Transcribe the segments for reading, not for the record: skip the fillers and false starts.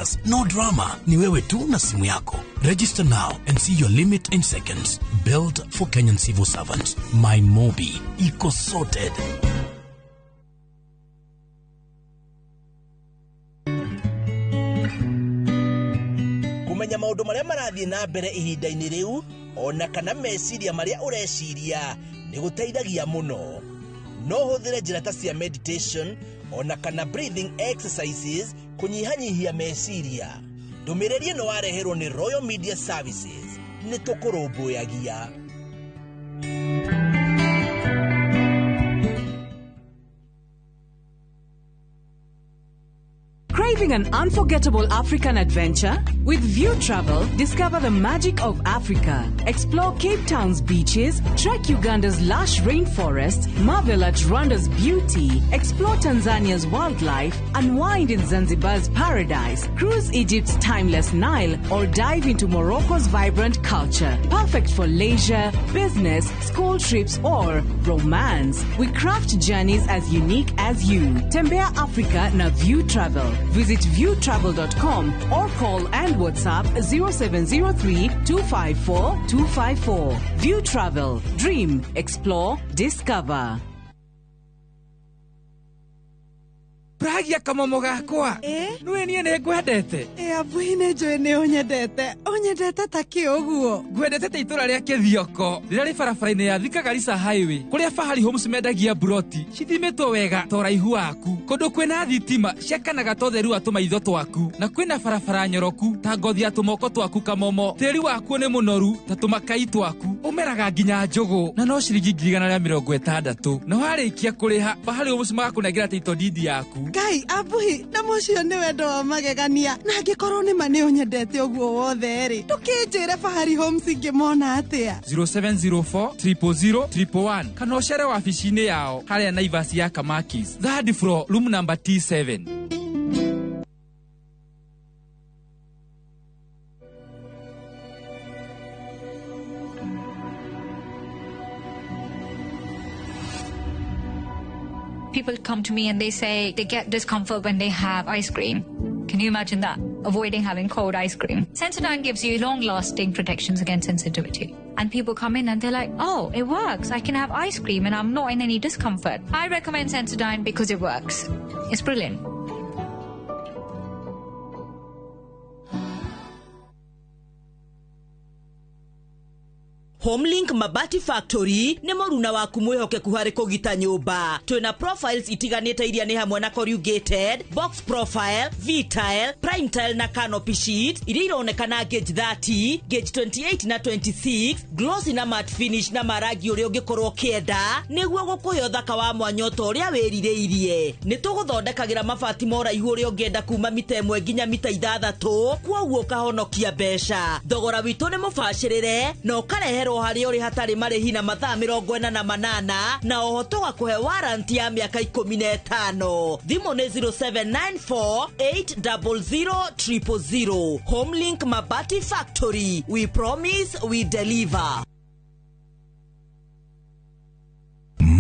status, no drama. Ni wewe tu na simu yako. Register now and see your limit in seconds. Built for Kenyan civil servants. MyMobi. Iko sorted. Kũmenya maũndũ marĩa marathiĩ na mbere ihinda-inĩ rĩu ona kana meciria marĩa ũreciria nĩ gũteithagia mũno. No ũhũthĩre njĩra ta cia meditation ona kana breathing exercises kũnyihanyihia meciria. Ndũmĩrĩri ĩno wareherwo nĩ Royal Media Services. Nĩ tũkũrũmbũyagia. Craving an unforgettable African adventure? With View Travel, discover the magic of Africa. Explore Cape Town's beaches, trek Uganda's lush rainforests, marvel at Rwanda's beauty, explore Tanzania's wildlife, unwind in Zanzibar's paradise, cruise Egypt's timeless Nile, or dive into Morocco's vibrant culture. Perfect for leisure, business, school trips, or romance. We craft journeys as unique as you. Tembea Africa na View Travel. Visit viewtravel.com or call and WhatsApp 0703 254 254. View Travel. Dream, explore, discover. Pragia kamomo gakwa. Nĩwe niĩ nĩ ngwendete. Ĩ abuhi, nĩ njũĩ nĩ ũnyendete. Ũnyendete ta kĩ ũguo? Ngwendete ta itũra rĩa Kĩthioko rĩrĩa rĩ barabara-inĩ ya Thika Garissa Highway, kũrĩa Fahari Homes mendagia buroti cithimĩtwo wega ta ũraihu waku, kũndũ kwĩna thitima ciakanaga ta ũtheru wa tũmaitho twaku, na kwĩna barabara nyoroku ta ngothi ya tũmoko twaku. Kamomo, tĩri wakuo nĩ mũnoru ta tũmakai twaku, ũmeraga nginya njũgũ, na no ciringi 160,000, na warĩkia kũrĩha Fahari Homes magakũnengera title deed yaku. Ngai, abuhi, na mũcio nĩ wendo wa magegania. Na angĩkorwo nĩ ma nĩ ũnyendete ũguo wothe rĩ, ndũkĩnjĩre Fahari Homes ingĩmona atĩa? 0704 000 111, kana ũcere wabici-inĩ yao harĩa Naivas ya Kamakis, third floor, room number T7. People come to me and they say they get discomfort when they have ice cream. Can you imagine that? Avoiding having cold ice cream. Sensodyne gives you long-lasting protections against sensitivity. And people come in and they're like, "Oh, it works. I can have ice cream and I'm not in any discomfort." I recommend Sensodyne because it works. It's brilliant. Homelink Mabati Factory nĩ mũruna waku mwĩhokeku harĩ kũgita nyũmba. Twĩna profiles itiganĩte iria nĩ hamwe na corrugated, box profile, V-tile, prime tile na canopy sheet iria ironekana gauge 30, gauge 28 na 26, glossy na matte finish, na marangi ũrĩa ũngĩkorwo ũkĩenda nĩguo gũkũhe ũthaka wa mwanya ta ũrĩa wĩrirĩirie. Nĩ tũgũthondekagĩra mabati ma ũraihu ũrĩa ũngĩenda kuma mita 1 nginya mita 6, kwoguo ũkahonokia mbeca. Thogora witũ nĩ mũbacĩrĩre na ũkareherwo harĩa ũrĩ hatarĩ marĩhi na mathaa 48, na oho tũgakũhe warranty ya mĩaka 15. Thimũ nĩ 0794 800 000. Homelink Mabati Factory, we promise, we deliver.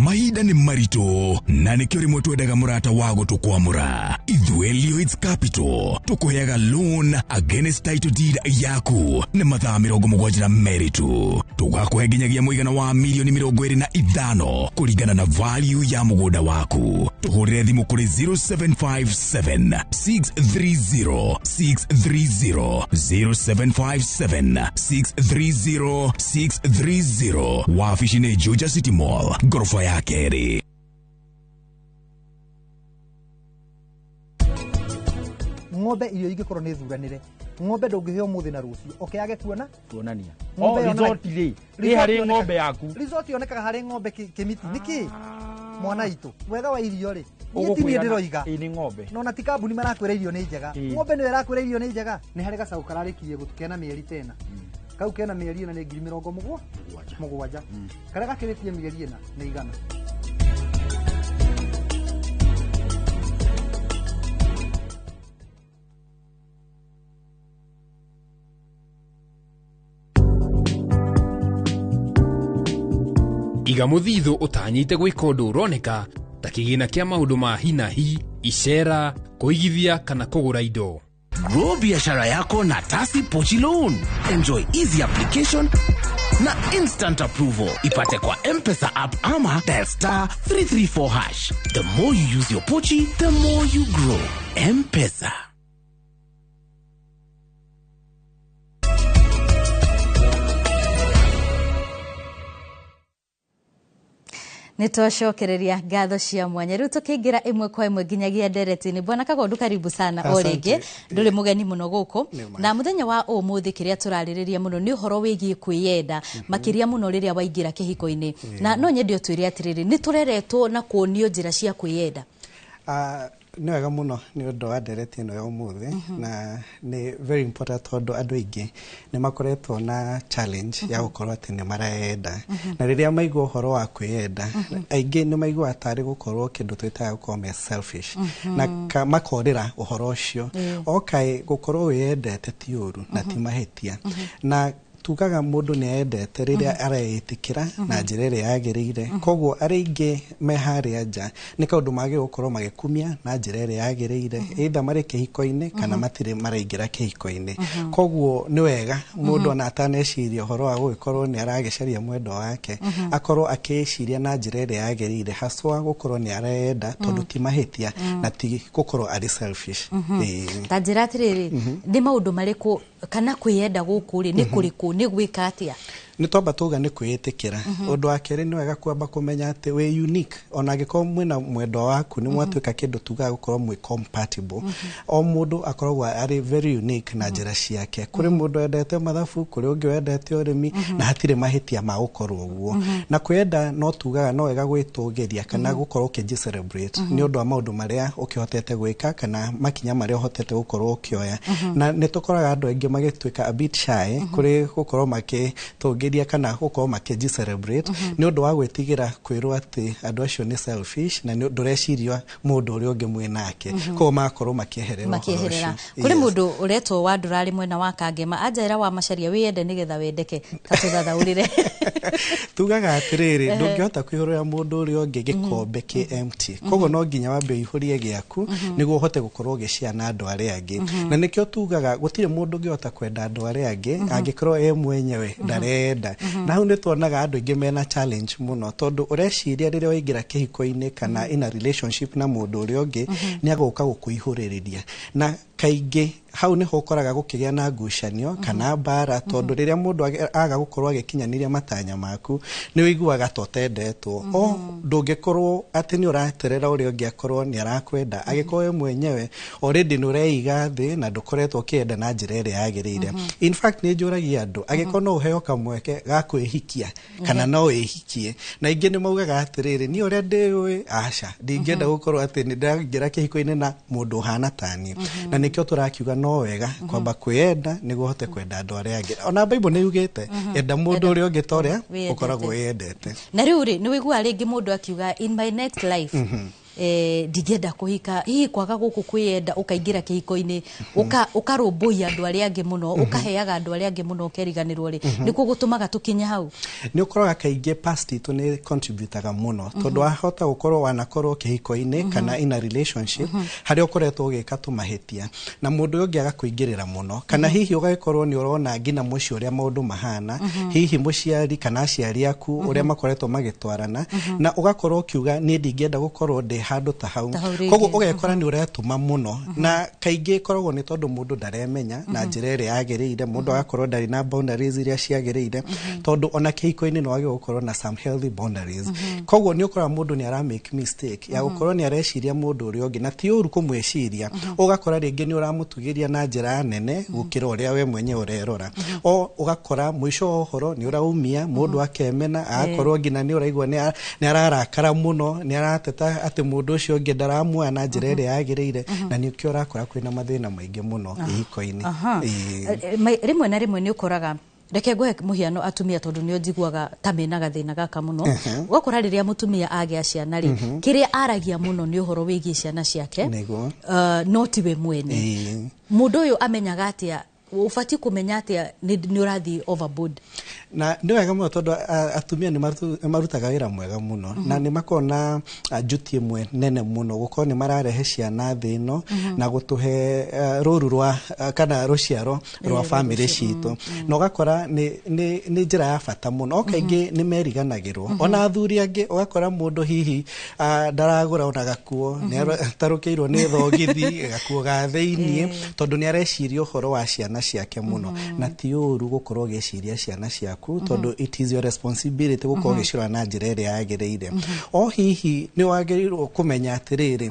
Mahinda nĩ maritũ na nĩkĩo rĩmwe twendaga mũrata wa gũtũkwamũra. Ithuĩ Lloyds Capital tũkũheaga loan against title deed yaku nĩ mathaa 72 tu. Tũgakũhe nginyagia mũigana wa mirioni 25 kũringana na value ya mũgũnda waku. Tũhũrĩre thimũ kũrĩ 0757 630 630, 0757 630 630. Wabici nĩ Juja City Mall, ngoroba ya kerĩ. Ng'ombe irio ingĩkorwo nĩ thuranĩre, ng'ombe ndũngĩhe ũmũthĩ na rũciũ ũkĩage kuona. Kuonania. Ng'ombe Oh, result rĩ ĩ harĩ ng'ombe yaku? Result yonekaga harĩ ng'ombe kĩmiti nĩkĩ mwana itũ wega wa irio rĩ, niĩ ti niĩ Ũgũkwĩra ndĩroiga. Ĩ nĩ ng'ombe. No na ti kambuni marakwĩra irio nĩ njega. Ng'ombe nĩyo ĩrakwĩra irio nĩ njega. Nĩ harĩ gacaũ kararĩkirie gũtũ kena mĩeri tena, kau kena mĩeri 4 nĩ ngiri mĩrongo mũgwanja. Karĩa gakĩrĩtie mĩeri 4 nĩ 100. Iga mũthithũ ũtanyĩte gwĩka ũndũ ũroneka ta kĩgĩna kĩa maũndũ ma hi na hi, icera, kũigithia kana kũgũra indo. Grow biashara yako na Tasi Pochi Loan. Enjoy easy application na instant approval. Ipate kwa M-Pesa app ama dial *334#. The more you use your Pochi, the more you grow. M-Pesa. Nä twacokereria ngatho cia mwanya rä u tå kä ingä ra ä mwe kwa ä mwe nginyagia ndereti-inä. Bwana Kagondu, karibu sana o Asante. rä ngä ndå rä må geni må no gå kå na må thenya wa å må thä kä rä a tå rarä rä ria må no nä å horo wä giä kwä makä ria må no rä rä a waingä ra kä hiko-inä. Na no nyende å twä re atä rä rä nä tå reretwo na kuonio njä ra cia kwä yenda. Nĩ wega mũno nĩ ũndũ wa ndereti ĩno ya ũmũthĩ, na nĩ very important tondũ andũ aingĩ nĩ makoretwo na challenge ya gũkorwo atĩ nĩ mareyenda, na rĩrĩa maigua ũhoro wa kwĩyenda, aingĩ nĩ maiguaga tarĩ gũkorwo kĩndũ twĩtaga gũkorwo me selfish, na makorĩra ũhoro ũcio. Okaĩ gũkorwo wĩyendete ti ũru na ti mahĩtia, na tugaga mũndũ nĩ endete rĩrĩa areĩtĩkĩra na njĩra ĩrĩa yagĩrĩire. Koguo arĩa aingĩ me harĩa nja nĩ kaũndũ magĩrĩirwo gũkorwo magĩkumia na njĩra ĩrĩa yagĩrĩire, either marĩ kĩhiko-inĩ kana matirĩ maraingĩra kĩhiko-inĩ. Koguo nĩ wega mũndũ ona ataneciria ũhoro wa gũgĩkorwo nĩ aragĩcaria mwendwa wake, akorwo akĩciria na njĩra ĩrĩa yagĩrĩire, haswa gũkorwo nĩ arenda, tondũ ti mahĩtia na ti gũkorwo arĩ selfish. Ĩĩ. Ta njä ra atä rä rä, nä maå ndå marä kå kana kwä yenda gå kå rä nä kå rä kå nä gwä ka atä a? Nĩ twamba tuga nĩ kwĩĩtĩkĩra. Ũndũ wa kerĩ, nĩ wega kwamba kũmenya atĩ wĩ unique. Ona angĩkorwo mwĩna mwendwa waku nĩ mwatuĩka kĩndũ tugaga gũkorwo mwĩ compatible, o mũndũ akoragwo arĩ very unique na njĩra ciake. Kũrĩ mũndũ wendete mathabu, kũrĩ ũngĩ wendete ũrĩmi, na hatirĩ mahĩtia ma gũkorwo ũguo. Na kwĩyenda, no tugaga no wega gwĩtũgĩria kana gũkorwo ũkĩnji celebrate nĩ ũndũ wa maũndũ marĩa ũkĩhotete gwĩka kana makinya marĩa ũhotete gũkorwo ũkĩoya. Na nĩ tũkoraga andũ aingĩ magĩtuĩka a bit shy kũrĩ gũkorwo makĩtũngĩria kana gũkorwo makĩnji celebrate nĩ ũndũ wa gwĩtigĩra kwĩrwo atĩ andũ acio nĩ selfish na nĩ ndũreciria mũndũ ũrĩa ũngĩ mwĩ nake. Koguo magakorwo makĩeherera ũhoro makĩeherera ũcio. Kũrĩ mũndũ ũretwo wa ndũrarĩ mwena wa Kangema anjaĩra wa Macaria wĩyende nĩgetha wendeke, ta tũthathaũrĩre. Tugaga atĩrĩrĩ, ndũngĩhota kũihũrĩra mũndũ ũrĩa ũngĩ gĩkombe kĩ empty. Koguo no nginya wambe ũihũrie gĩaku nĩguo ũhote gũkorwo ũgĩshare na andũ arĩa angĩ. Na nĩkĩo tugaga gũtirĩ mũndũ ũngĩhota kwenda andũ arĩa angĩ angĩkorwo e mwenyewe ndarenda. Na hau nĩ tuonaga andũ aingĩ mena challenge mũno, tondũ ũreciria rĩrĩa waingĩra kĩhiko-inĩ kana in a relationship na mũndũ ũrĩa ũngĩ nĩ agũka gũkũihũrĩrĩria, na kaingĩ hau nĩho ũkoraga gũkĩgĩa na ngucanio kana mbara, tondũ rĩrĩa mũndũ aga gũkorwo agĩkinyanĩria matanya maku nĩ ũiguaga ta ũtendetwo. O ndũngĩkorwo atĩ nĩ ũraterera ũrĩa ũngĩ akorwo nĩ arakwenda agĩkorwo we mwenyewe already nĩ ũreiga thĩ na ndũkoretwo ũkĩenda na njĩra ĩrĩa yagĩrĩire. In fact, nĩ njũragia andũ angĩkorwo no ũheo kamweke ga kwĩhikia kana no wĩhikie, na aingĩ nĩ maugaga atĩrĩrĩ, niĩ ũrĩa ndĩũĩ, aca, ndingĩenda gũkorwo atĩ nĩ ndĩraingĩra kĩhiko-inĩ na mũndũ ũhana taniĩ. Na nĩkĩo tũrakiuga no wega kwamba kwĩyenda nĩguo ũhote kwenda andũ arĩa angĩ. Ona Bible nĩ yugĩte enda mũndũ ũrĩa ũngĩ ta ũrĩa Wĩyendete. ũkoragwo wĩyendete. Na rĩu rĩ, nĩ wĩiguaga rĩngĩ mũndũ akiuga, "In my next life ndingĩenda kũhika." Hihi kwaga gũkũ kwĩyenda, ũkaingĩra kĩhiko-inĩ, ũkarũmbũiya andũ arĩa angĩ mũno, ũkaheaga andũ arĩa angĩ mũno, ũkeriganĩrwo rĩ, nĩkuo gũtũmaga tũkinye hau? Nĩ ũkoraga kaingĩ past itũ nĩ contributaga mũno, tondũ wahota gũkorwo wanakorwo kĩhiko-inĩ kana in a relationship harĩa ũkoretwo ũgĩka tũmahĩtia na mũndũ ũyũ ũngĩ agakũingĩrĩra mũno, kana hihi ũgagĩkorwo nĩ ũrona nginya mũciĩ ũrĩa maũndũ mahana, hihi mũciari kana aciari aku ũrĩa makoretwo magĩtwarana, na ũgakorwo ũkiuga, "Niĩ ndingĩenda gũkorwo ndĩ handũ ta hau." Ta hau rĩngĩ. Koguo ũgekora nĩ ũretũma mũno, na kaingĩ ĩkoragwo nĩ tondũ mũndũ ndaremenya na njĩra ĩrĩa yagĩrĩire, mũndũ agakorwo ndarĩ na boundaries iria ciagĩrĩire, tondũ ona kĩhiko-inĩ nĩ wagĩrĩirwo gũkorwo na some healthy boundaries. Koguo nĩ ũkoraga mũndũ nĩ ara make mistake ya gũkorwo nĩ areciria mũndũ ũrĩa ũngĩ, na ti ũru kũmwĩciria, ũgakora rĩngĩ nĩ ũramũtugĩria na njĩra nene gũkĩra ũrĩa we mwenyewe ũrerora. O ũgakora mũico wa ũhoro nĩ ũraumia mũndũ akemena, agakorwo nginya nĩ ũraigua nĩ ararakara mũno, nĩ arateta atĩ mũndũ ũcio ũngĩ ndaramuoya na njĩra ĩrĩa yagĩrĩire, na nĩkĩo ũrakora kwĩna mathĩna maingĩ mũno ihiko-inĩ. Ĩĩ. Rĩmwe na rĩmwe nĩ ũkoraga, reke ngũhe mũhiano atumia, tondũ nĩo njiguaga ta mena gathĩna gaka mũno. Ũgakora rĩrĩa mũtumia agĩa ciana rĩ, kĩrĩa aragia mũno nĩ ũhoro wĩgiĩ ciana ciake, no tiwe mwene. Mũndũ ũyũ amenyaga atĩa Ũbatiĩ kũmenya atĩa nĩ ũrathiĩ overboard? Na nĩ wega mũno tondũ atumia nĩ marutaga wĩra mwega mũno na nĩ makoragwo na duty ĩmwe nene mũno gũkorwo nĩ mararehe ciana thĩ ĩno na gũtũhe rũru rwa kana rũciaro rwa bamĩrĩ citũ, na ũgakora nĩ njĩra ya bata mũno. O kaingĩ nĩ meriganagĩrwo, ona athuri angĩ ũgakora mũndũ hihi ndaragũra ona gakuo, nĩ atarũkĩirwo nĩ thogithi gakuo ga thĩiniĩ tondũ nĩ areciria ũhoro wa ciana ciake mũno. Na ti ũru gũkorwo ũgĩciria ciana ciaku tondũ it is your responsibility gũkorwo ũgĩcirora na njĩra ĩrĩa yagĩrĩire. O hihi nĩ wagĩrĩirwo kũmenya atĩrĩrĩ,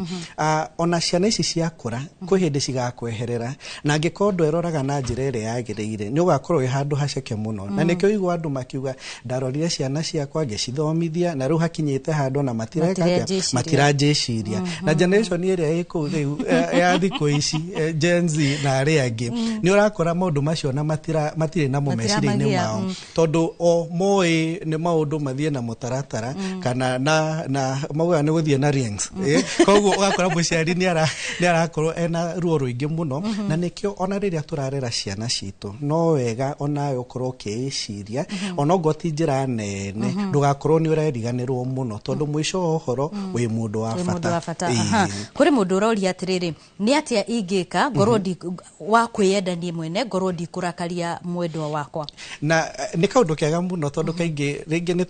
ona ciana ici ciakũra kwĩ hĩndĩ cigakweherera, na angĩkorwo ndweroraga na njĩra ĩrĩa yagĩrĩire nĩ ũgakorwo wĩ handũ haceke mũno. Na nĩkĩo ũigua andũ makiuga, "Ndarorire ciana ciakwa ngĩcithomithia na rĩu hakinyĩte handũ ona matireka atĩa, matiranjĩciria." Na generation ĩrĩa ĩ kũu rĩu ya thikũ ici, Gen Z na arĩa angĩ, nĩ ũrakora maũndũ macio na matirĩ namo meciria-inĩ mao tondũ o moĩ nĩ maũndũ mathiĩ na mũtaratara kana na maugaga nĩ gũthiĩ na rings. Koguo ũgakora mũciari nĩ arakorwo ena ruo rũingĩ mũno. Na nĩkĩo ona rĩrĩa tũrarera ciana citũ no wega onawe ũkorwo ũkĩĩciria, ona ti njĩra nene, ndũgakorwo nĩ ũreriganĩrwo mũno tondũ mũico wa ũhoro wĩ mũndũ wa bata. Kũrĩ mũndũ ũroria atĩrĩrĩ, nĩ atĩa ingĩka ngorwo wa kwĩyenda niĩ mwene, ngorwo ndikũrakaria mwendwa wakwa? Na nĩ kaũndũ kega mũno tondũ kaingĩ rĩngĩ nĩ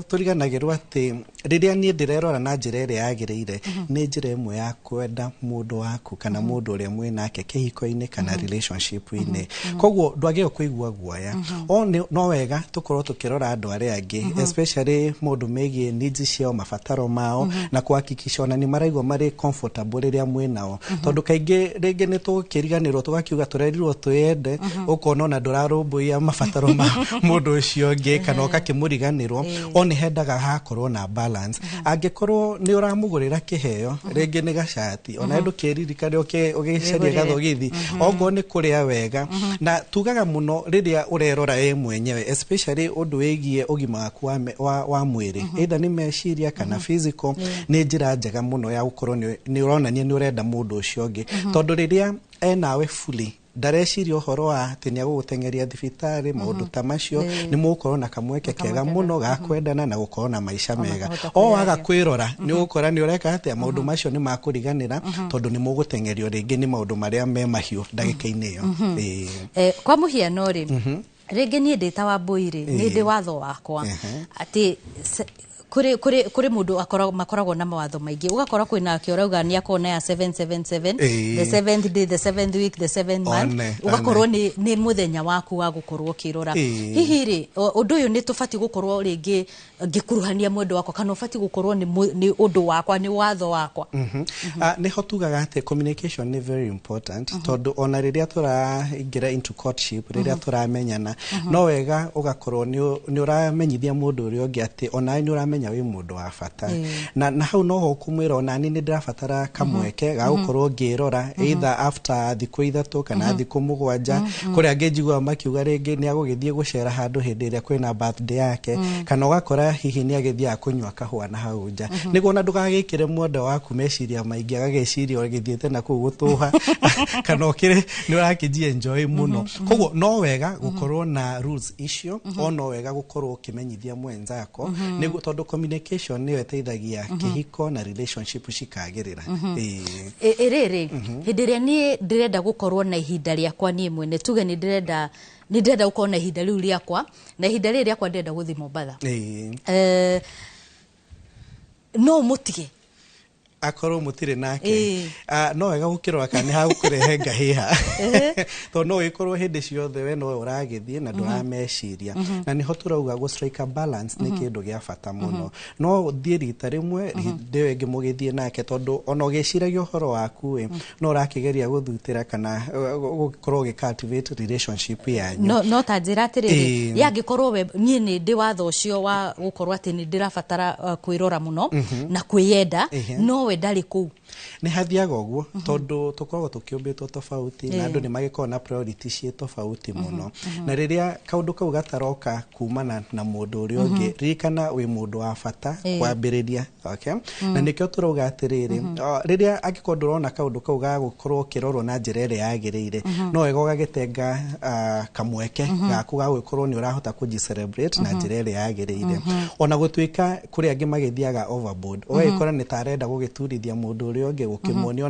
tũriganagĩrwo atĩ rĩrĩa niĩ ndĩrerora na njĩra ĩrĩa yagĩrĩire nĩ njĩra ĩmwe ya kwenda mũndũ waku kana mũndũ ũrĩa mwĩ nake kĩhiko-inĩ kana relationship-inĩ. Koguo ndwagĩrĩirwo kũigua guoya. O no wega tũkorwo tũkĩrora andũ arĩa angĩ, especially maũndũ megiĩ needs ciao, mabataro mao, na kuhakikisha ona nĩ maraigua marĩ comfortable rĩrĩa mwĩ nao, tondũ kaingĩ rĩngĩ nĩ tũkĩriganĩrwo tũgakiuga tũrerirwo twĩyende, ũkona ona ndũrarũmbũiya mabataro ma mũndũ ũcio ũngĩ kana ũgakĩmũriganĩrwo. O nĩ hendaga hakorwo na balance. Angĩkorwo nĩ ũramũgũrĩra kĩheo, rĩngĩ nĩ gacati, ona ndũkĩririkane ũgĩcaria gathogithi, ongorwo nĩ kũrĩa wega. Na tugaga mũno rĩrĩa ũrerora we mwenyewe, especially ũndũ wĩgiĩ ũgima waku wa mwĩrĩ, either nĩ meciria kana physical, nĩ njĩra njega mũno ya gũkorwo nĩ ũronania nĩ ũrenda mũndũ ũcio ũngĩ, tondũ rĩrĩa enawe fully ndareciria ũhoro wa atĩ nĩ agũgũteng'eria thibitarĩ, maũndũ ta macio, nĩ mũgũkorwo na kamweke kega mũno ga kwendana na gũkorwo na maica mega. O waga kwĩrora nĩ ũgũkora nĩ ũreka atĩa, maũndũ macio nĩ makũriganĩra tondũ nĩ mũgũteng'erio rĩngĩ nĩ maũndũ marĩa me mahiũ ndagĩka-inĩ ĩyo. Kwa mũhiano rĩ, rĩngĩ niĩ ndĩ ta Wambũi rĩ, nĩ ndĩ watho wakwa atĩ kũrĩ mũndũ makoragwo na mawatho maingĩ, ũgakora kwĩna ake ũrauga nĩ akorwo na ya 777, the seventh day, the seventh week, the seventh month, ũgakorwo nĩ mũthenya waku wa gũkorwo ũkĩrora. Hihi rĩ, ũndũ ũyũ nĩ tũbatiĩ gũkorwo rĩngĩ ngĩkuruhania mwendo wakwa, kana ũbatiĩ gũkorwo nĩ ũndũ wakwa, nĩ watho wakwa? Nĩho tugaga atĩ communication nĩ very important, tondũ ona rĩrĩa tũraingĩra into courtship, rĩrĩa tũramenyana, no wega ũgakorwo nĩ ũramenyithia mũndũ ũrĩa ũngĩ atĩ onawe nĩ ũramenya wĩ mũndũ wa bata. Na hau noho ũkũmwĩra, "Onani nĩ ndĩrabatara kamweke ga gũkorwo ngĩrora, either after thikũ 3 kana thikũ 7." Kũrĩa angĩ njiguaga makiuga rĩngĩ nĩ agũgĩthiĩ gũcera handũ hĩndĩ ĩrĩa kwĩna birthday yake, kana ũgakora hihi nĩ agĩthiaga kũnyua kahũa na hau nja, nĩguo ona ndũgagĩkĩre mwenda waku meciria maingĩ agagĩciria ũgĩthiĩte na kũu gũtũha kana ũkĩrĩ nĩ ũrakĩnji enjoy mũno. Koguo no wega gũkorwo na rules icio, o no wega gũkorwo ũkĩmenyithia mwenzako, nĩguo tondũ communication nĩyo ĩteithagia kĩhiko na relationship cikagĩrĩra. Ĩrĩrĩ hĩndĩ ĩrĩa niĩ ndĩrenda gũkorwo na ihinda rĩakwa niĩ mwene, tuge nĩ ndĩrenda gũkorwo na ihinda rĩu rĩakwa, na ihinda rĩrĩ rĩakwa ndĩrenda gũthiĩ Mombatha, no mũtige? Akorwo mũtirĩ nake, no wega gũkĩrora kana nĩ hagũkũrehe ngahĩha, tondũ no gĩkorwo hĩndĩ ciothe we nowe ũragĩthiĩ na ndũrameciria. Na nĩho tũrauga gũ strike a balance nĩ kĩndũ gĩa bata mũno. No ũthiĩ rita rĩmwe, hĩndĩ ĩyo ĩngĩ mũgĩthiĩ nake, tondũ ona ũgĩciragia ũhoro waku ĩ, no ũrakĩgeria gũthutĩra kana gũkorwo ũgĩ cultivate relationship yanyu. No ta njĩra atĩrĩrĩ, yangĩkorwo we niĩ nĩ ndĩ watho ũcio wa gũkorwo atĩ nĩ ndĩrabatara kwĩrora mũno na kwĩyenda, no we ndarĩ kũu. Nĩ hathiaga ũguo tondũ tũkoragwo tũkĩũmbĩtwo tofauti na andũ nĩ magĩkoragwo na priority ciĩ tofauti mũno, na rĩrĩa kaũndũ kau gataroka kumana na mũndũ ũrĩa ũngĩ, ririkana wĩ mũndũ wa bata kwambĩrĩria, okay? Na nĩkĩo tũrauga atĩrĩrĩ, rĩrĩa angĩkorwo ndũrona kaũndũ kau gagũkorwo ũkĩrorwo na njĩra ĩrĩa yagĩrĩire, no wega ũgagĩtenga kamweke gaku ga gũgĩkorwo nĩ ũrahota kũji celebrate na njĩra ĩrĩa yagĩrĩire, ona gũtuĩka kũrĩ angĩ magĩthiaga overboard, ũgagĩkora nĩ ta arenda gũgĩturithia mũndũ ũrĩa ũngĩ, gũkĩmuonia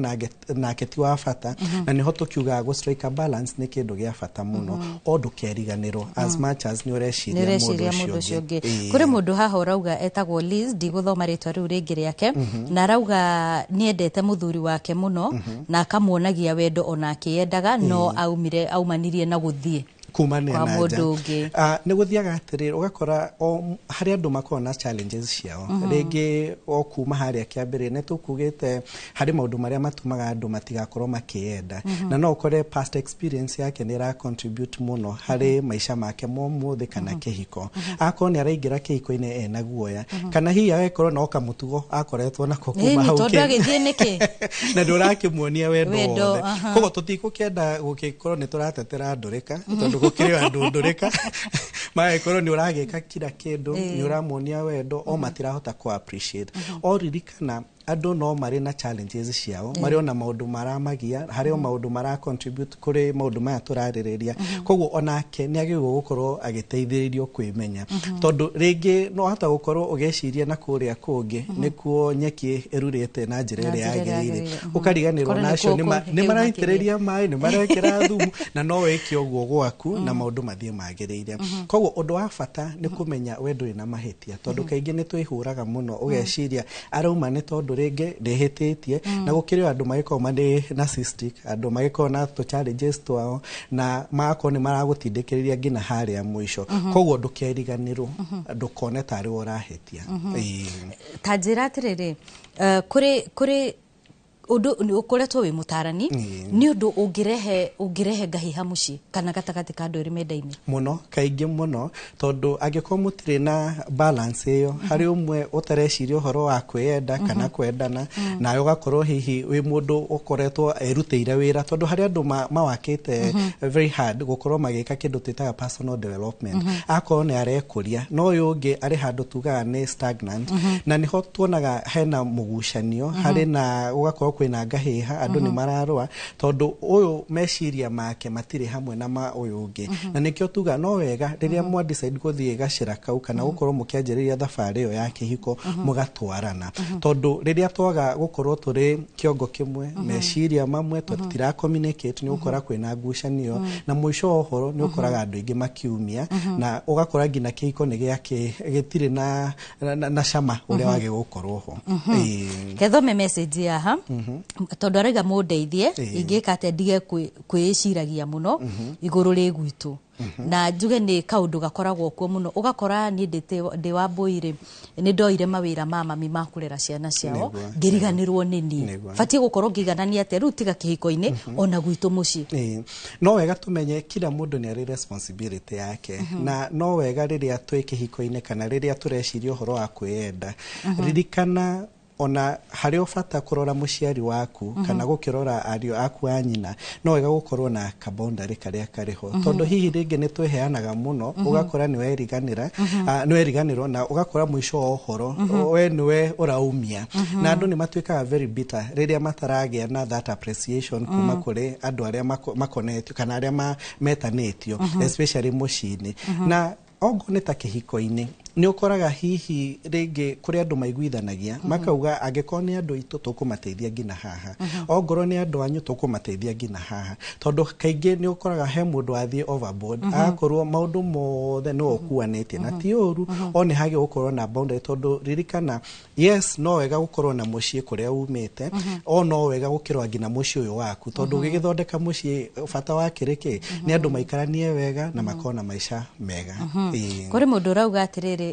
onake ti wa bata. Na nĩho tũkiugaga gũ strike a balance nĩ kĩndũ gĩa bata mũno, o ndũkeriganĩrwo as much as nĩ ũreciria nĩ ũreciria mũndũ mũndũ ũcio ũcio ũngĩ. Ũngĩ. Kũrĩ mũndũ haha ũrauga etagwo Liz, ndigũthoma rĩtwa rĩu rĩngĩ rĩake, na arauga nĩendete mũthuri wake mũno na akamuonagia wendo ona akĩendaga, no aumire aumanirie na gũthiĩ kumania kwa na nja. Mũndũ ũngĩ. Nĩ gũthiaga atĩrĩrĩ, ũgakora o harĩ andũ makoragwo na challenges ciao, rĩngĩ o kuma harĩa kĩambĩrĩria nĩ tũkugĩte harĩ maũndũ marĩa matũmaga andũ matigakorwo makĩenda, na no ũkore past experience yake nĩ ĩra contribute mũno harĩ maica make ma ũmũthĩ kana kĩhiko. Akorwo nĩ araingĩra kĩhiko-inĩ ena guoya, kana hihi agĩkorwo no kamũtugo akoretwo nako kuma Ĩni, hau tondũ agĩthiĩ nĩkĩ? Na ndũrakĩmuonia wendo Wendo, wothe. Koguo tũtikũkĩenda gũgĩkorwo nĩ tũratetera ndũrĩka, tondũ gũkĩrĩ o andũ ndũrĩka magagĩkorwo nĩ ũragĩka kira kĩndũ, nĩ ũramuonia wendo, o matirahota kũ appreciate. O ririkana andũ no marĩ na challenges ciao, marĩ ona maũndũ maramagia, harĩ o maũndũ mara contribute kũrĩ maũndũ maya tũrarĩrĩria. Koguo onake nĩ agĩrĩirwo gũkorwo agĩteithĩrĩrio kwĩmenya, tondũ rĩngĩ no hata gũkorwo ũgĩciria na kũrĩa kũngĩ nĩkuo nyeki ĩrurĩte na njĩra Na ĩrĩa njĩra ĩrĩa yagĩrĩire, yagĩrĩire. ũkariganĩrwo Korwo nacio nĩkuo nĩ kũhĩu maraitĩrĩria maĩ, nĩ marekĩra thumu, na no wĩke ũguo gwaku na maũndũ mathiĩ magĩrĩire. Koguo ũndũ wa bata nĩ kũmenya we ndũrĩ na mahĩtia, tondũ kaingĩ nĩ twĩhũraga mũno, ũgeciria arauma nĩ tondũ rĩngĩ ndĩhĩtĩtie, na gũkĩrĩ o andũ magĩkoragwo marĩ narcissistic, andũ magĩkoragwo na tũ challenges twao na magakorwo nĩ maragũtindĩkĩrĩria nginya harĩa mũico. Koguo ndũkeriganĩrwo, ndũkone tarĩ we ũrahĩtia. Ta njĩra atĩrĩrĩ, kũrĩ ũndũ ũkoretwo wĩ mũtarani, nĩ ũndũ ũngĩrehe ngahiha mũciĩ kana gatagatĩ ka andũ erĩ mendaine? Mũno, kaingĩ mũno, tondũ angĩkorwo mũtirĩ na balance ĩyo, harĩ ũmwe ũtareciria ũhoro wa kwĩyenda kana kwendana, nawe ũgakorwo hihi wĩ mũndũ ũkoretwo erutĩire wĩra, tondũ harĩ andũ mawakĩte very hard gũkorwo magĩka kĩndũ twĩtaga personal development, akorwo nĩ arekũria, no ũyũ ũngĩ arĩ handũ tugaga nĩ stagnant, na nĩho tuonaga hena mũgucanio harĩ na gũgakorwo kwĩna ngahĩha, andũ nĩ mararũa tondũ ũyũ meciria make matirĩ hamwe na ma ũyũ ũngĩ. Na nĩkĩo tuga no wega rĩrĩa mwa decide gũthiĩ gacĩra kau kana gũkorwo mũkĩanjĩrĩria thabarĩ ĩyo ya kĩhiko, mũgatwarana, tondũ rĩrĩa twaga gũkorwo tũrĩ kĩongo kĩmwe, meciria mamwe, tũtira communicate, nĩ ũgũkora kwĩna ngucanio, na mũico wa ũhoro nĩ ũkoraga andũ aingĩ makiumia, na ũgakora nginya kĩhiko nĩ gĩakĩ gĩtirĩ na cama ũrĩa wagĩ gũkorwo ho. Kethome message haha, tondũ arauga mũndeithie, ingĩka atĩa ndige kwĩĩciragia mũno igũrũ rĩ gwitũ? Na njuge nĩ kaũndũ gakoragwo kuo mũno, ũgakora niĩ ndĩ wa mbũi rĩ, nĩ ndoire mawĩra ma mami ma kũrera ciana ciao, ngĩriganĩrwo nĩ niĩ. Batiĩ gũkorwo ngĩiganania atĩa rĩu, tiga kĩhiko-inĩ, ona gwitũ mũciĩ? Ĩĩ. No wega tũmenye kila mũndũ nĩ arĩ responsibility yake, na no wega rĩrĩa twĩ kĩhiko-inĩ kana rĩrĩa tũreciria ũhoro wa kwĩyenda, ririkana ona harĩ o bata kũrora mũciari waku kana gũkĩrora ariũ aku a nyina, no wega gũkorwo na kaboundary karĩa karĩ ho, tondũ hihi rĩngĩ nĩ twĩheanaga mũno, ũgakora nĩ weriganĩra, nĩ weriganĩrwo, na ũgakora mũico wa ũhoro we nĩwe ũraumia, na andũ nĩ matuĩkaga very bitter rĩrĩa mataragĩa na that appreciation kuma kũrĩ andũ arĩa makonetio kana arĩa metanĩtio, especially mũciĩ-inĩ. Na ongorwo nĩ ta kĩhiko-inĩ, nĩ ũkoraga hihi rĩngĩ kũrĩ andũ maiguithanagia makauga angĩkorwo nĩ andũ aitũ tũkũmateithia nginya haha, ongorwo nĩ andũ anyu tũkũmateithia nginya haha, tondũ kaingĩ nĩ ũkoraga he mũndũ athiĩ overboard, agakorwo maũndũ mothe nĩwe ũkuanĩtie, na ti ũru, o nĩ hagĩ gũkorwo na boundary, tondũ ririkana, yes, no wega gũkorwo na mũciĩ kũrĩa umĩte, o no wega gũkĩrora nginya mũciĩ ũyũ waku, tondũ ũgĩgĩthondeka mũciĩ bata wa kĩrĩ kĩ nĩ andũ maikaranie wega na makorwo na maica mega. Ĩĩ. Kũrĩ mũndũ ũrauga atĩrĩrĩ,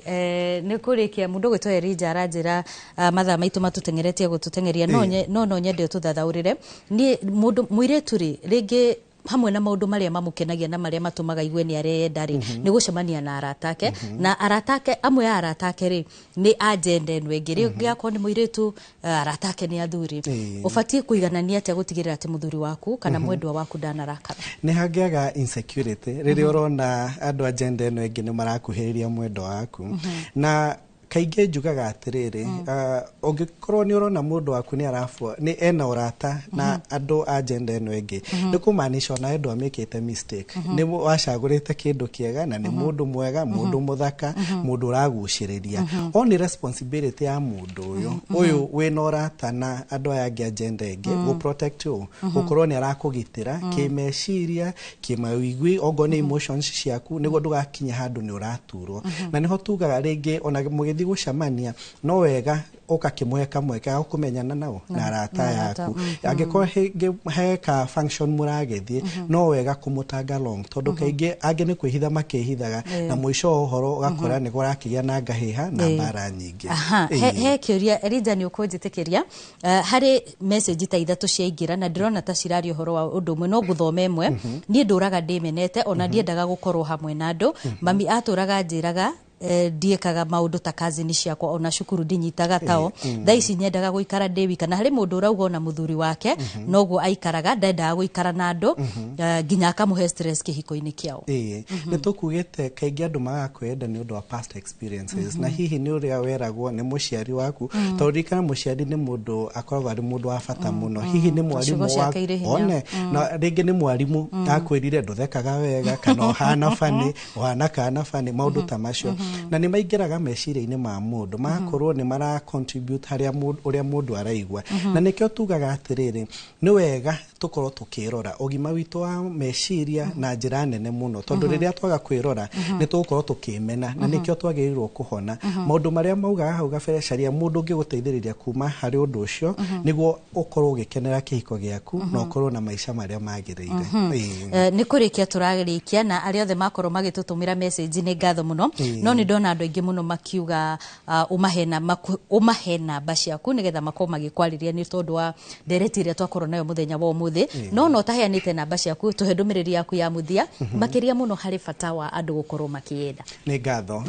nĩ kũrĩkia, mũndũ ũgwĩtwo Elija aranjĩra, mathaa maitũ matũteng'eretie gũtũteng'eria, no no nyende ũtũthathaũrĩre. Niĩ mũndũ mũirĩtu rĩ, rĩngĩ Hamwe na maũndũ marĩa mamũkenagia na marĩa matũmaga igue nĩ areyenda rĩ, nĩ gũcemania na arata ake, na arata ake, amwe a arata ake rĩ, nĩ a gender ĩno ĩngĩ. Rĩngĩ akorwo nĩ mũirĩtu, arata ake nĩ athuri. Ũbatiĩ kũiganania atĩa gũtigĩrĩra atĩ mũthuri waku kana mwendwa waku ndanarakara? Nĩ hangĩaga insecurity rĩrĩa ũrona andũ a gender ĩno ĩngĩ nĩ marakuhĩrĩria mwendwa waku. Na kaingĩ njugaga atĩrĩrĩ, ũngĩkorwo nĩ ũrona mũndũ waku nĩ arabua nĩ ena ũrata na andũ a gender ĩno ĩngĩ, nĩ kũmaanisha ona we ndwamĩkĩte mistake, nĩ wacagũrĩte kĩndũ kĩega na nĩ mũndũ mwega, mũndũ mũthaka, mũndũ ũragucĩrĩria. O nĩ responsibility ya mũndũ ũyũ ũyũ wĩna ũrata na andũ aya angĩ a gender ĩngĩ gũ protect you, gũkorwo nĩ arakũgitĩra kĩmeciria, kĩmawĩigwi, ongorwo nĩ emotions ciaku, nĩguo ndũgakinye handũ nĩ ũraturwo. Na nĩho tugaga rĩngĩ ona mũgĩthiĩ gũcemania, no wega ũgakĩmũhe kamweke ga kũmenyana nao na arata na arata, yaku. Angĩkorwo he ka function mũragĩthiĩ, no wega kũmũtanga along, tondũ kaingĩ angĩ nĩ kwĩhitha makĩhithaga, na mũico wa ũhoro ũgakora nĩ kũrakĩgĩa na ngahĩha na mbara nyingĩ. Aha, he kĩũria, Elija, nĩ ũkũnjĩtĩkĩria. Harĩ message ta ithatũ ciaingĩra na ndĩrona ta ciraria ũhoro wa ũndũ ũmwe, no ngũthoma ĩmwe. Niĩ ndũraga ndĩmenete, ona ndiendaga gũkorwo hamwe na andũ. Mami atũraga njĩraga ndiĩkaga maũndũ ta kazini ciakwa, ona cukuru ndinyitaga tao. Thaa ici nyendaga gũikara ndĩ wika. Na harĩ mũndũ ũrauga ona mũthuri wake noguo aikaraga, ndendaga gũikara na andũ, nginya akamũhe stress kĩhiko-inĩ kĩao. Ĩĩ, nĩ tũkugĩte kaingĩ andũ magaga kwĩyenda nĩ ũndũ wa past experiences, na hihi nĩ ũrĩa weragwo nĩ mũciari waku, tondũ ririkana mũciari nĩ mũndũ akoragwo arĩ mũndũ wa bata mũno. Hihi nĩ mwarimũ Ciugo ciake irĩ hinya. One na rĩngĩ nĩ mwarimũ akwĩrire ndũthekaga wega, kana ũhana bani, ũhana kana bani, maũndũ ta macio, na nĩ maingĩraga meciria-inĩ ma mũndũ, magakorwo nĩ mara contribute harĩa ũrĩa mũndũ araigua. Na nĩkĩo tugaga atĩrĩrĩ, nĩ wega tũkorwo tũkĩrora ũgima witũ wa meciria na njĩra nene mũno, tondũ rĩrĩa twaga kwĩrora nĩ tũgũkorwo tũkĩmena, na nĩkĩo twagĩrĩirwo kũhona maũndũ marĩa maugaga hau gabere. Caria mũndũ ũngĩgũteithĩrĩria kuma harĩ ũndũ ũcio, nĩguo ũkorwo ũgĩkenera kĩhiko gĩaku na ũkorwo na maica marĩa magĩrĩire. Nĩ kũrĩkia tũrarĩkia, na arĩa othe makorwo magĩtũtũmĩra message nĩ ngatho mũno. No nĩ ndona andũ aingĩ mũno makiuga ũmahe namba ciaku nĩgetha makorwo magĩkwarĩria nĩ tondũ wa ndereti ĩrĩa twakorwo nayo mũthenya wa ũmũthĩ. No ũtaheanĩte namba ciaku, tũhe ndũmĩrĩri yaku ya mũthia, makĩria mũno harĩ bata wa andũ gũkorwo makĩyenda. Nĩ ngatho.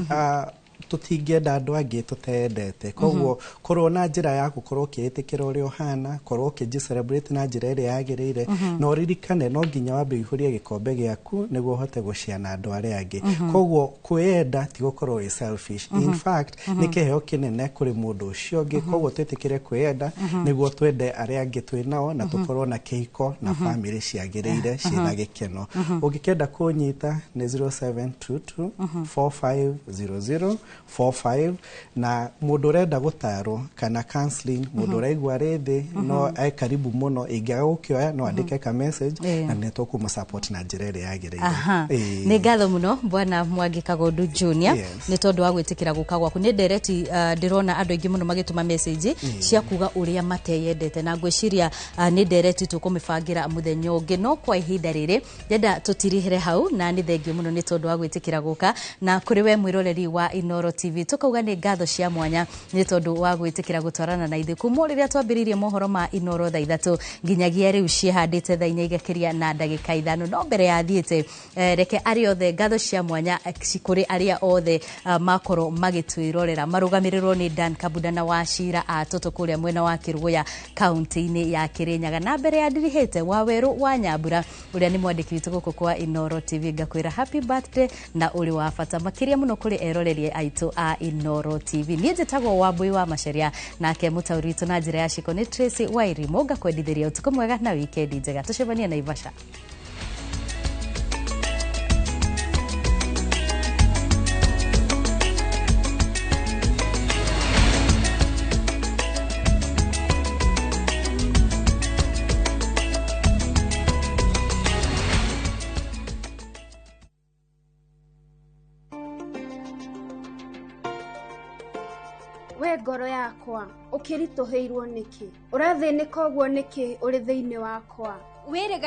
Tũtingĩenda andũ angĩ tũtendete, koguo korwo na njĩra ya gũkorwo ũkĩĩtĩkĩra ũrĩa ũhana, korwo ũkĩnji celebrate na njĩra ĩrĩa yagĩrĩire, na ũririkane no nginya wambe ũihũrie gĩkombe gĩaku nĩguo ũhote gũshare na andũ arĩa angĩ. Koguo kwĩyenda ti gũkorwo wĩ selfish, in fact nĩ kĩheo kĩnene kũrĩ mũndũ ũcio ũngĩ. Koguo twĩtĩkĩre kwĩyenda nĩguo twende arĩa angĩ twĩ nao, na tũkorwo na kĩhiko na famĩlĩ ciagĩrĩire ciĩna gĩkeno. Ũngĩkenda kũnyita nĩ 0722 4500 45, na mũndũ ũrenda gũtarwo kana counseling, mũndũ ũraigua arĩ thĩ, no e karibu mũno, ingĩaga gũkĩoya no andĩke ka message, na nĩ tũkũmũ support na njĩra ĩrĩa yagĩrĩire. Nĩ ngatho mũno, Bwana Mwangi Kagondu Junior, nĩ tondũ wa gwĩtĩkĩra gũka gwaku. Nĩ ndereti ndĩrona andũ aingĩ mũno magĩtũma message cia kuga ũrĩa mateyendete, na ngwĩciria nĩ ndereti tũkũmĩbangĩra mũthenya ũngĩ, no kwa ihinda rĩrĩ ndenda tũtirihĩre hau. Na nĩ thengio mũno nĩ tondũ wa gwĩtĩkĩra gũka. Na kũrĩ we mwĩroreri wa Inooro TV, tũkauga nĩ ngatho cia mwanya nĩ tondũ wa gwĩtĩkĩra gũtwarana na ithuĩ kuma o rĩrĩa twambĩrĩirie mohoro ma Inooro thaa 3 nginyagia rĩu ciĩhandĩte thaa 4 igakĩria na ndagĩka 5. No mbere ya thiĩte, reke arĩa othe, ngatho cia mwanya kũrĩ arĩa othe makorwo magĩtwĩrorera, marũgamĩrĩrwo nĩ Dan Kabuda na Wacira a Toto kũrĩa mwena wa Kĩrũgũya kaunti-inĩ ya Kĩrĩnyaga. Na mbere ya ndirihĩte Wawerũ wa Nyambura, ũrĩa nĩ mwandĩki witũ gũkũ kwa Inooro TV, ngakwĩra happy birthday na ũrĩ wa bata makĩria mũno kũrĩ eroreri aitũ a Inooro TV. Niĩ njĩtagwo Wambui wa Macharia, nake mũtaũri witũ na njĩra ya ciko nĩ Tracy Wairimu. Ngakwendithĩria ũtukũ mwega na wikendi njega. Tũcemanie Naivasha. We ngoro yakwa, ũkĩritũhĩirwo nĩkĩ? Ũrathĩnĩka ũguo nĩkĩ ũrĩ thĩinĩ wakwa? Wĩrĩga.